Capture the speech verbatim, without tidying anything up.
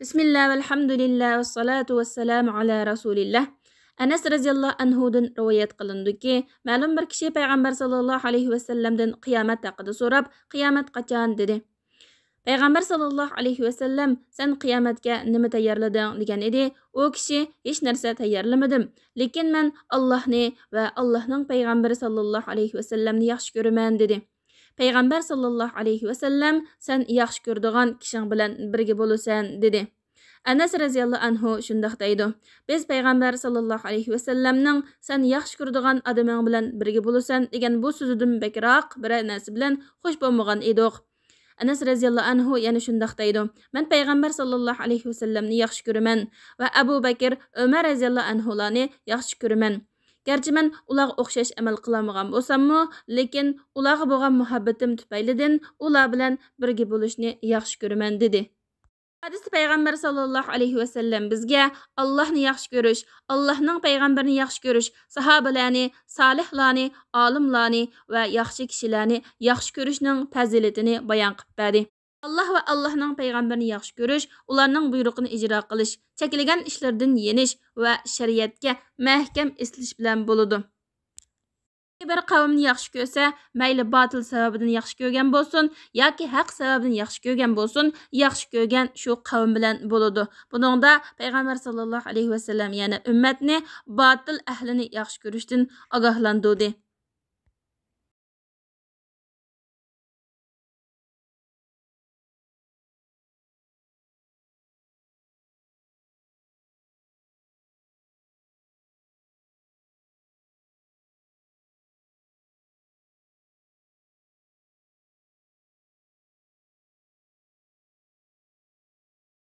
بىسمىللا، ۋەلھەمدۇلىللا، ۋەسسالاتۇ ۋەسسالامۇ ئالا رەسۇلىللا. ئەنەس رەزىياللاھۇ ئەنھۇدىن رىۋايەت قىلىنىدۇكى، مەلۇم بىر كىشى پەيغەمبەر ساللاللاھۇ ئەلەيھى ۋەسەللەمدىن قىيامەت ھەققىدە سوراپ، قىيامەت قاچان؟ دېدى. پەيغەمبەر ساللاللاھۇ ئەلەيھى ۋەسەللەم، سەن قىيامەتكە نېمە تەييارلىدىڭ؟ دېگەن ئىدى. ئۇ كىشى، ھېچ نەرسە تەييارلىمىدىم، لېكىن مەن ئاللاھنى ۋە ئاللاھنىڭ پەيغەمبىرى ساللاللاھۇ ئەلەيھى ۋەسەللەمنى ياخشى كۆرىمەن، دېدى. پەيغەمبەر ساللاللاھۇ ئەلەيھى ۋەسەللەم، سەن ياخشى كۆرىدىغان كىشىڭ بىلەن بىرگە بولىسەن، دېدى. ئەنەس رەزىياللاھۇ ئەنھۇ شۇنداق دەيدۇ، بىز پەيغەمبەر ساللاللاھۇ ئەلەيھى ۋەسەللەمنىڭ، سەن ياخشى كۆرىدىغان ئادىمىڭ بىلەن بىرگە بولىسەن، دېگەن بۇ سۆزىدىن بەكرەك بىرەر نەرسە بىلەن خوش بولمىغان ئىدۇق. ئەنەس رەزىياللاھۇ ئەنھۇ يەنە شۇنداق دەيدۇ، مەن پەيغەمبەر ساللاللاھۇ ئەلەيھى ۋەسەللەمنى ياخشى كۆرىمەن ۋە ئەبۇ بەكىر، ئۆمەر رەزىياللاھۇ ئەنھۇلارنى ياخشى كۆرىمەن. گەرچە مەن ئۇلارغا ئوخشاش ئەمەل قىلالمىغان بولساممۇ، لېكىن ئۇلارغا بولغان مۇھەببىتىم تۈپەيلىدىن ئۇلار بىلەن بىرگە بولۇشنى ياخشى كۆرىمەن، دېدى. ھەدىستە پەيغەمبەر ساللاللاھۇ ئەلەيھى ۋەسەللەم بىزگە ئاللاھنى ياخشى كۆرۈش، ئاللاھنىڭ پەيغەمبىرىنى ياخشى كۆرۈش، ساھابىلەرنى، سالىھلارنى، ئالىملارنى ۋە ياخشى كىشىلەرنى ياخشى كۆرۈشنىڭ پەزىلىتىنى بايان قىلىپ بەردى. ئاللاھ ۋە ئاللاھنىڭ پەيغەمبىرىنى ياخشى كۆرۈش، ئۇلارنىڭ بۇيرۇقىنى ئىجرا قىلىش، چەكلىگەن ئىشلىرىدىن يېنىش ۋە شەرىئەتكە مەھكەم ئېسىلىش بىلەن بولىدۇ. بىر قەۋمنى ياخشى كۆرسە، مەيلى باتىل سەۋەبىدىن ياخشى كۆرگەن بولسۇن ياكى ھەق سەۋەبىدىن ياخشى كۆرگەن بولسۇن، ياخشى كۆرگەن شۇ قەۋم بىلەن بولىدۇ. بۇنىڭدا پەيغەمبەر ساللاللاھۇ ئەلەيھى ۋەسەللەم يەنە ئۈممەتنى باتىل ئەھلىنى ياخشى كۆرۈشتىن ئاگاھلاندۇردى.